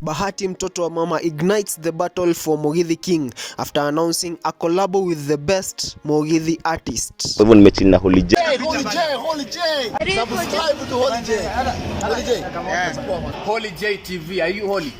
Bahati mtoto wa mama ignites the battle for Mugithi King after announcing a collabo with the best Mugithi artist. Kwa hivyo nimechill na Holy J. Holy J, Holy J. Subscribe to Holy J. Holy J. Holy J TV, are you holy?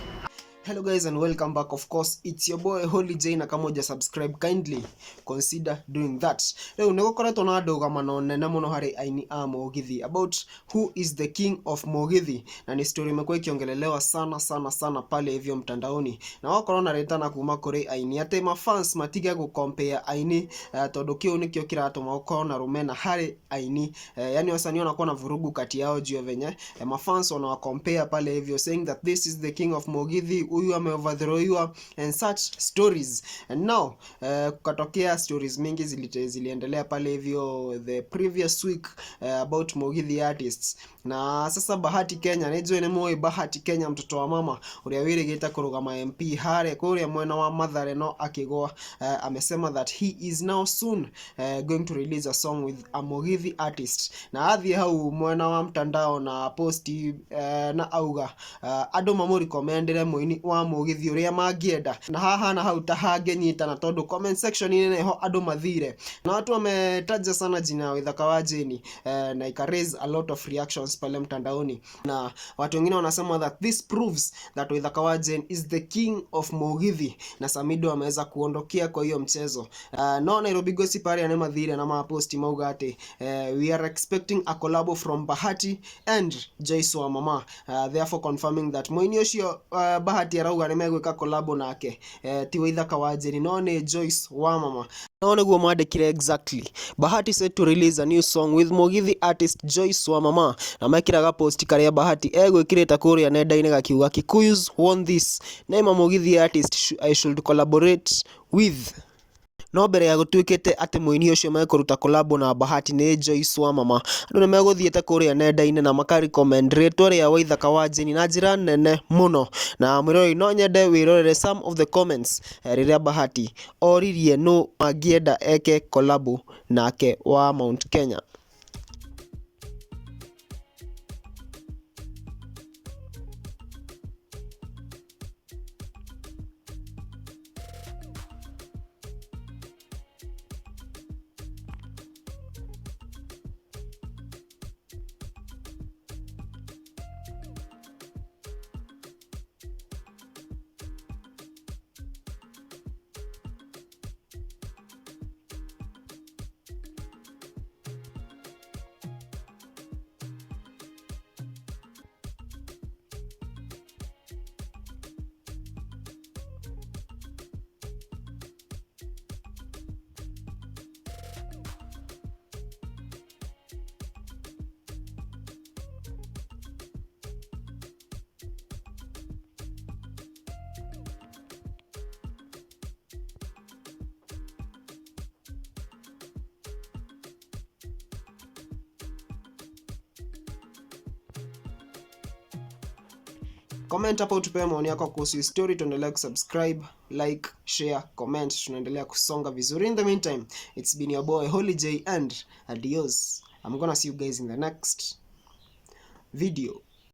Hello guys and welcome back. Of course, it's your boy Holy J, na kama huja subscribe, kindly consider doing that. Rĩu nĩ gũkoretwo na ndũgamano nene mũno harĩ aini a Mũgithi about who is the king of Mũgithi, na nĩ story imekuwa ikiongelelewa sana sana sana pale hivyo mtandaoni, na wakorwo na rĩtana kuma kũrĩ aini atĩ mafans matige gũcompare aini, tondũ kĩu nĩkĩo kĩratũma gũkorwo na rũmena harĩ aini, yani wasanii wanakuwa na vurugu kati yao juu ya venye mafans wanawacompare pale hivyo, saying that this is the king of Mugithi, huyu ameoverthrowiwa and such stories. And now kukatokea stories mingi ziliendelea pale hivyo the previous week about Mugithi artists. Na sasa Bahati Kenya, nĩnjũĩ nĩ mũĩ Bahati Kenya, mtoto wa mama ũrĩa wĩrĩgĩte kũrũgama MP harĩa kũrĩa mwena wa Mathare no akĩgwa, amesema that he is now soon going to release a song with a Mugithi artist. Na athiĩ hau mwena wa mtandao na posti na auga andũ mamũrecommendere mũini wa Mugithi ũrĩa mangĩenda, na haha na hau ta hangĩnyitana tondũ comment section inĩ nĩho andũ mathire na watu wametaja sana jina ya Waithaka wa Jane, na ika raise a lot of reactions pale mtandaoni, na watu wengine wanasema that this proves that Waithaka wa Jane is the king of Mugithi na Samido ameweza kuondokea kwa hiyo mchezo. No Nairobi Gossip arĩa nĩ mathire na maposti mauga atĩ we are expecting a collabo from Bahati and Joyce wa Mama, therefore confirming that mũini ũcio Bahati arauga nĩ megwĩka collabo nake ti Waithaka wa Jane no nĩ Joyce wa Mama. No nĩguo mwandĩkire exactly. Bahati said to release a new song with Mugithi artist Joyce wa Mama, na mekĩraga post karĩa Bahati egwĩkĩrĩte kũrĩa nenda-inĩ gakiuga, "Kikuyus won this, name a Mugithi artist I should collaborate with." No mbere ya gũtuĩkĩte atĩ mũini ũcio mekũruta collabo na Bahati nĩ Joyce wa Mama, andũ nĩmegũthiĩte kũrĩa nenda-inĩ na makarecommend rĩtwa rĩa Waithaka wa Jane na njĩra nene mũno. Na mwĩroreri, no nyende wĩrorere some of the comments rĩrĩa Bahati oririe nũ angĩenda eke collabo nake wa Mount Kenya. Comment hapo utupe maoni yako kuhusu hii story. Tuendelea kusubscribe, like, share, comment. Tunaendelea kusonga vizuri. In the meantime, it's been your boy Holy J and adios. I'm gonna see you guys in the next video.